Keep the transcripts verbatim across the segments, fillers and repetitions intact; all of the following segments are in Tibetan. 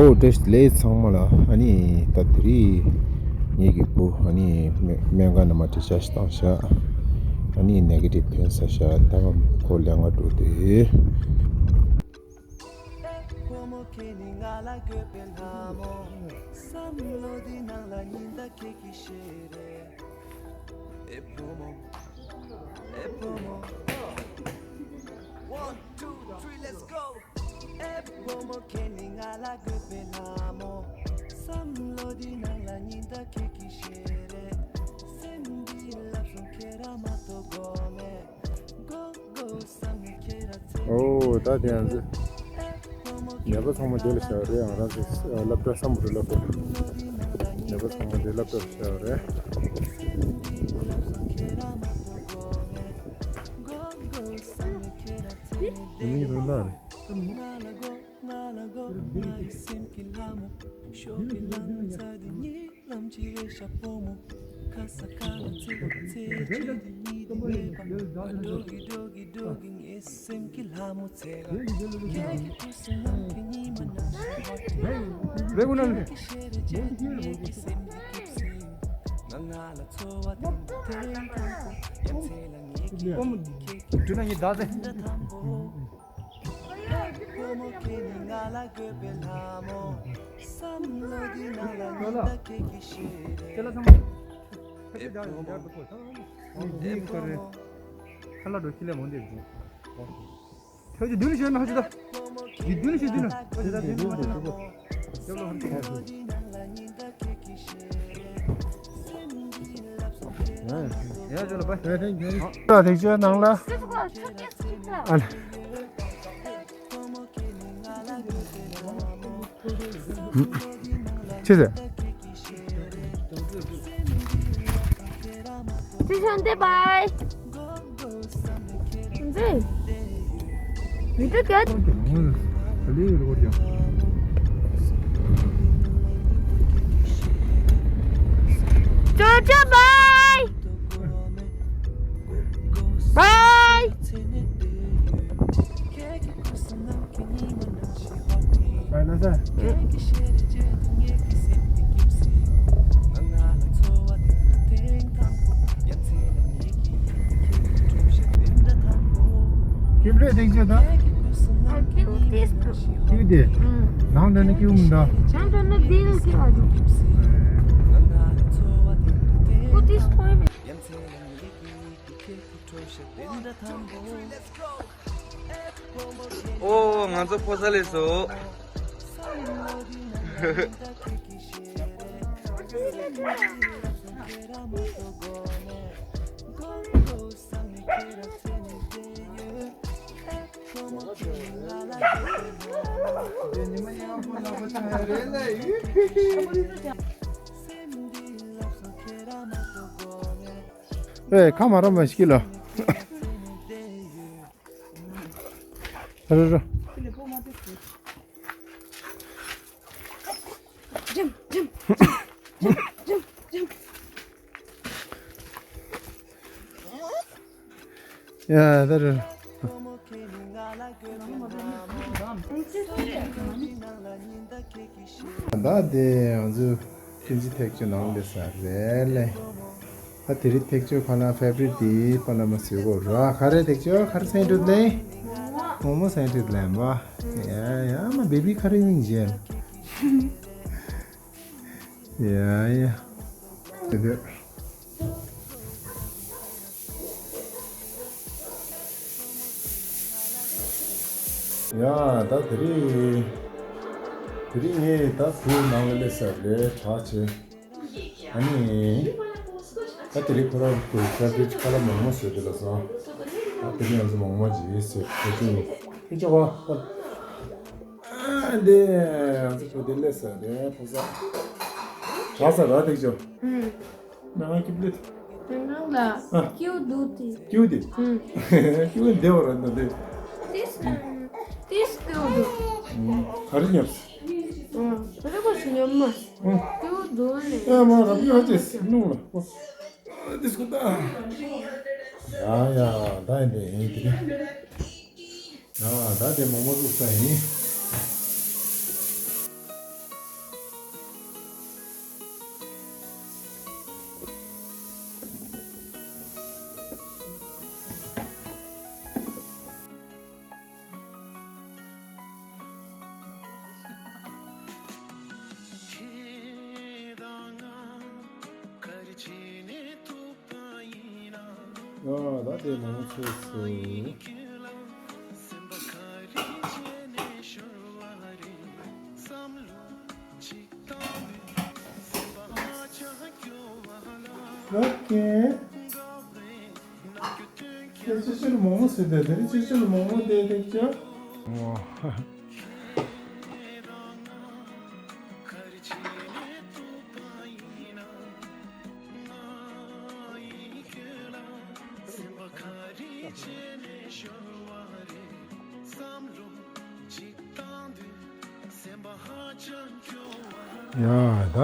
ཨོ་བཀྲ་ཤིས་བདེ་ལེགས་ཚང་མ་ལ། ཨ་ནི་ད་དེ་རིང་ངེད་ཀྱི་བུ་ཨ་ནི་སྨན་སྨན་ཁང་ནང་མར་ཌི་ཅཱརཇ་བཏང་ཤག་ཨ་ནི་ནེ་གེ་ཊིབ་ཐོན་ཚར་ཤག་ད་ཁོ་ལས་ཀ་འགྲོ་དུས། One, two, three, let's go. ཨེ་བུ་མོ་ཁྱེད་ནི་ང་ལ་དགོས་པའི་ལྷ་མོ། བསམ་བློ་འདི་ནང་ལ་ཉི་ཟླ་ཁྱེད་ཀྱི་ཞལ་རས། སེམས་འདི་ལབ་སོང་ཁྱེད་རང་མ་གཏོགས་དགོས་མེད། Go go བསམ་ནས་ཁྱེད་རང་ཚེ་འདི། ཨོ་ད་དེ་ཡང་ཚེ། ནད་པ་ཚང་མ་འདི་ལ་བཞག་རེད། ཨང་རང་ཚོ་སློབ་གྲྭ་སམ་བྷོ་ཊ་སློབ་གྲྭ། ནད་པ་ཚང་མ་འདི་སློབ་གྲྭ་ལ་བཞག་རེད། དེ་མིན་རུ་ལ་རེད། ཡ་ཇོ་ལ་པ། ཐེག་ཆོས་ནང་ལ། ཨ་ལ། ཅི་ཟེར། ཅི་ཆོས་འདི་བའི། འདི། མི་འདུག་ག་ཅོ་ཅོ་བའི། བའི། ཀིབ་རེ་ཐེག་ཆེ་ད། ཨ་ཀིབ་ཏིས་ཏུ། ཀིབ་དེ། ཨང་། ནང་དུ་ནི་ཀིབ་མི་འདུག་ནང་དུ་ནི་དེ་ནི་ཀིབ་ཨ་འདུག་ཀུ་ཏིས་ཐོས་མེད། ཨོ། ང་ཚོ་ཕོ་གསར་སླེབས་སོང་། ཨེ་ཁ་མ་ར་མ་ཤི་ལ། རོ་རོ། ཡ་ད་རོ། ད་དེ་ང་ཚོ་ཀུན་གཞི་ཐེག་ཆེན་ནང་སླེབས་ས་རེད་ལེ། ད་དེ་རིང་ཐེག་ཆོས་ཁ་ན་ཕེ་བ་རིཊ་དེ་པ་ན་མ་ཟེར་གོ་ར། ག་རེ་ཐེག་ཆོས་ག་རེ་སེང་ཏྲུ་ལེན། མོག་མོག་སེང་ཏྲུ་ལེན་པ། ཡ་ཡ་མ་བེ་བི་ག་རེ་ཡིན་ཇན། ཡ་ཡ། དེ་དེ། ཡ་ད་དེ་རིང་། དེ་རིང་ངས་ད་བུ་ནང་ལ་སླེབས་ས་རེད་གྲགས་ཆེ། ཨ་ནི། ད་དེ་རིང་ཁོ་རང་གི་ཕེ་བ་རིཊ་ཁ་ལག་མོག་མོག་བཟོས་འདུག་ལབ་སོང་། ད་དེ་རིང་ང་ཚོ་མོག་མོག་ཅིག་བཟོས་ཁ་ཆུང་ནས་ཁྱེད་ཅག་བ། ཨ་འདི་ང་ཚོ་བུ་དེ་སླེབས་ས་རེད་ཕོ་གསར། གྲགས་ས་ར་ཐེག་ཆོས། ཨུམ། ང་ང་ཀིབ་ལེ། དེ་ནང་ལ་ཨ། ཀིའུ་འདུག་དེ། ཀིའུ་དེ། ཨུམ། ཀིའུ་འདི་བ་ར་འདི་དེ། ཏིས་ཏིས་ཀིའུ་འདུག་ཨུམ། ག་རེ་ཉོབ། ཨུམ། ག་རེ་གོ་ཞིག་ཉོབ་མ། ཨུམ། ཀིའུ་འདུག་ལེ། ཨ་མ་ར་ཀིའུ་ཧ་ཅེས་ནུ་ལ། ཨ་ཏིས་ཀུ་ད། ཡ་ཡ་ད་ཡིན་དེ་ཡིན་དེ། ཡ་ད་དེ་མོག་མོག་བཙུགས་ས་ཡིན། ཡ་ད་དེ་མང་ཚོས་སུ། ལོ་ཀེ། ཁྱེད་ཅི་ཕྱིར་མོག་མོག་ཟེར་ཏེ་དེ་རིང་ཅི་ཕྱིར་མོག་མོག་དེ་དེ་ཅི། ཨོ། ཡ་ད།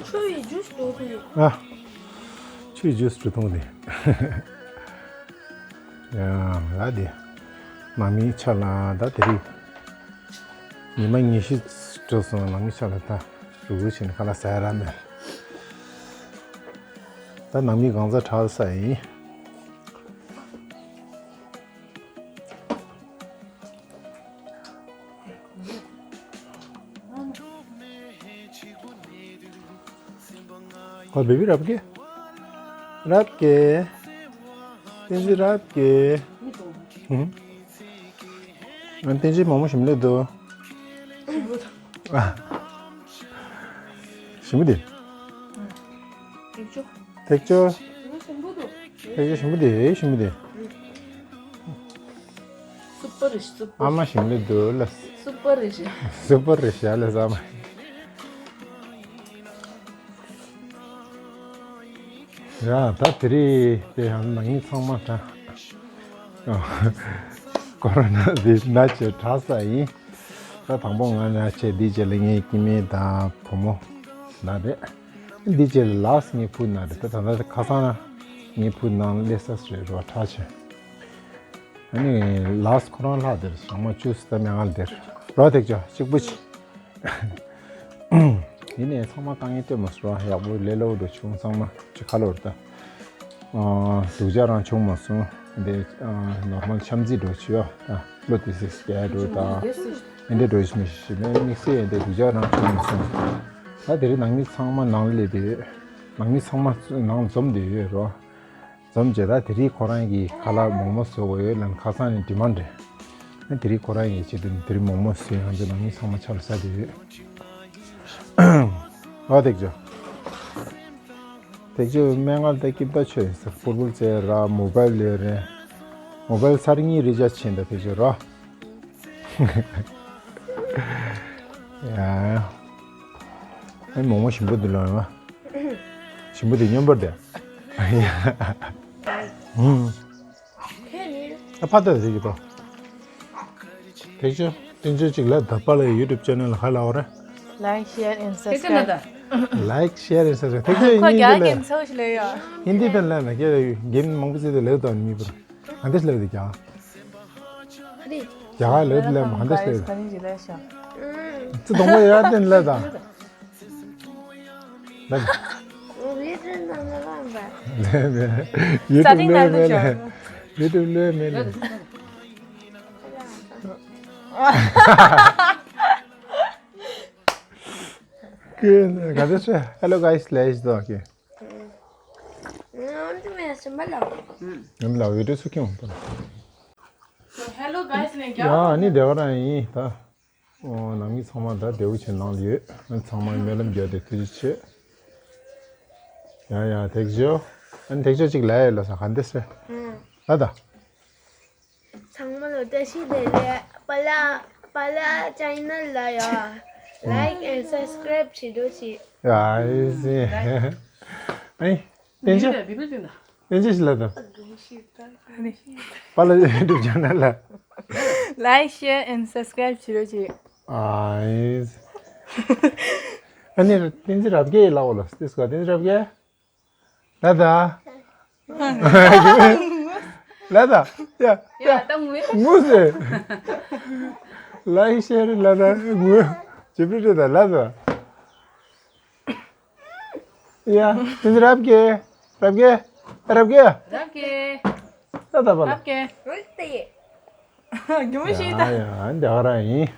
ཆུ་ཡི་ཇུས་འགྲོ་གི་ཡོད། ཨ། ཆུ་ཡི་ཇུས་འགྲོ་ཐུང་དེ། ཡ་ད་དེ། ནང་མིའི་ཆ་ལ་ད་དེ་རིང་། ཉི་མ་ཉི་ཤུ་འགྲོ་སོང་། ནང་མིའི་ཆ་ལ་ད་རུག་རུག་བྱས་ནས་ཁ་ལག་ཟ་ཡ་རག་མེད། ད་ནང་མི་གང་ཚ་དྲག་ས་ཡིན། ཁོ་བེ་བི་རབ་ཀེ། རབ་ཀེ། བསྟན་འཛིན་རབ་ཀེ། ཧུམ། ཨ་བསྟན་འཛིན་མོག་མོག་ཞིམ་ལེ་འདུག་ཨ། ཞིམ་པོ་འདི། ཐེག་ཆོ། ཐེག་ཆོ། ཐེག་ཆོ་ཞིམ་པོ་འདི། ཞིམ་པོ་འདི། སུ་པར་རེད་སུ་པར། ཨ་མ་ཞིམ་ལེ་འདུག་ལ། སུ་པར་རེད་ཤག་སུ་པར་རེད་ཤག་ལ་ཟ་མ། ཡ་ད་དེ་རིང་དེ་ཡང་ནང་མི་ཚང་མ་ད། ཀོ་རོ་ན་འདི་ན་ཆེ་དྲག་ས་ཡིན། ད་དང་པོ་ང་ན་ཆེ་འདི་རྗེས་ལ་ངའི་སྐྱེ་དམན་དང་བུ་མོ་ན་རེད། འདི་རྗེས་ལ་ལགས་ངའི་བུ་ན་རེད། ད་ད་ད་ཁ་སང་ན་ངའི་བུ་ནང་སླེབས་ས་རེད་རོ་དྲག་ཆེ། ཨ་ནི་ལགས་ཁོ་རང་ལྷག་དེར་ཞག་མ་བཅུ་ཙམ་མ་ང་ལ་དེར་རོ་ཐེག་ཆོ་གཅིག་པུ་ཆེ། ཡིན་ནའི་ཚང་མ་དཀའ་ངལ་སྟོན་མ་སོང་། ཡག་པོ་ལས་སླ་པོ་འགྲོ་བྱུང་ཚང་མ་ཅི་ཁ་ལོར་ད། སྡུག་ཅག་རང་བྱུང་མ་སོང་། འདི་ནོར་མལ་འཆམ་རྩིས་འགྲོ་བྱུང་ཡ་ད། བློ་དེ་སེ་སྐྱེ་འགྲོ་ད། འདི་འདྲ་འགྲོ་བྱུང་མི་ཤེས་མེད་དམིགས་བསལ་འདི་སྡུག་ཅག་རང་བྱུང་མ་སོང་། ད་དེ་རིང་ནང་མི་ཚང་མ་ནང་ལ་སླེབས་དུས་ནང་མི་ཚང་མ་ནང་འཛོམས་བསྡད་ཡོད་རོ། འཛོམས་བྱས་ད་དེ་རིང་ཁོ་རང་གིས་ཁ་ལག་མོག་མོག་བཟོ་དགོས་ཡོད་ལབ་ཁ་སང་ནས་ཌི་མན་ཌི་རེད། དེ་རིང་ཁོ་རང་གིས་བྱེད་དུས་དེ་རིང་མོག་མོག་བཟོས། ང་ཚོ་ནང་མི་ཚང་མ་ཆ་ལ་ཟ་དེ་ཡོད། ཨ་ཐེག་ཆོ། ཐེག་ཆོ་སྨན་ཁང་ལྟ་སྐྱིད་པ་ཆོས་ཟེར་པུར་པུར་རྩེ་ར་མོ་བལ་ལས་རེད། མོ་བལ་ཚར་གཉིས་རི་ཅར་ཇི་བྱས་ད་ཐེག་ཆོ་རོ། ཡ། ཨ་མོག་མོག་ཞིམ་པོ་འདུག་ལ་ཡ། ཞིམ་པོ་དེ་སྙོམས་པོ་དེ། ཨ་ཕ་ད་ཟིག་གི་པ། ཐེག་ཆོ་བསྟན་བཅོས་གཅིག་ལ་ད་པ་ལ་ཡུ་ཊུབ་ཅེ་ནལ་ལ་ཧ་ལ་འོ་ར། Like, share and subscribe. Like, share and subscribe. ཐེག་ཆོ་ཁོ་ཡིན་གྱི་རྒྱ་ལ་གན་ཚོ་ཞིག་ལ་ཡོད། ཧིན་དི་དང་ལ་ན་ཀྱེ་རྒན་མང་པོ་ཟེར་ཏེ་ལེགས་དང་མི་པར་ཨ་འདྲ་ཞིག་ལ་ཡོད་ཀྱང་། རྒྱ་གར་ལས་ལས་མ་འདི་ཤེས། ཙི་དོང་པོ་ཡར་བསྟན་ལས་དང་། ཡུ་ཊུབ་ལོས་མེད་ལས། ཡུ་ཊུབ་ལོས་མེད་ལས། ག་དེ་ཤེས། Hello guys, let's do okay. ང་ལ་བི་ཌིའོ་སུ་ཁྱོད། Hello guys ནས་ཀྱང་། ཡ་ཨ་ནི་བདེ་བ་རང་ཡིན་ད། ཨོ་ནང་མི་ཚང་མ་ད་བདེ་བོ་བྱས་ནང་ལ་ཡོད། ཨ་ཚང་མ་སྨོན་ལམ་རྒྱག་དེ་ཐུགས་རྗེ་ཆེ། ཡ་ཡ་ཐེག་ཆོ། ཨ་ནི་ཐེག་ཆོ་གཅིག་ལ་ཡ་ལ་ས་ག་འདི་སེ། ད་ད། ཚང་མ་ལ་བཀྲ་ཤིས་བདེ་ལེགས། པ་ལགས་པ་ལགས་ཅེ་ནལ་ལ་ཡ། Like and subscribe བྱེད་རོགས་བྱེད། ཡ་ཨེ་སི། ཨེ། བསྟན་བཅོས། བསྟན་བཅོས་ཞིག་ལ་དང་། པ་ལགས་ཡུ་ཊུབ་ཅེ་ནལ་ལ། Like, share and subscribe བྱེད་རོགས་བྱེད། ཨ་ཨེ། ཨ་ནི་བསྟན་འཛིན་རབ་རྒྱས་ལ་འོ་ལ་སྟེ་སྐོར་བསྟན་འཛིན་རབ་རྒྱས། ལ་ད། ལ་ད། ཡ་ཡ། ད་ངུས། ངུས་སེ། Like, share ལ་ད་ངུས། ཅི་པི་རེད་ད་ལ་ད། ཡ། དེ་ཚོ་རབ་རྒྱས། རབ་རྒྱས། རབ་རྒྱས། རབ་རྒྱས། ད་ད་པ་ལ། རབ་རྒྱས། རྒྱུ་མི་ཤེས་ད། ཡ་ཡ་འདི་ག་རང་ཡིན།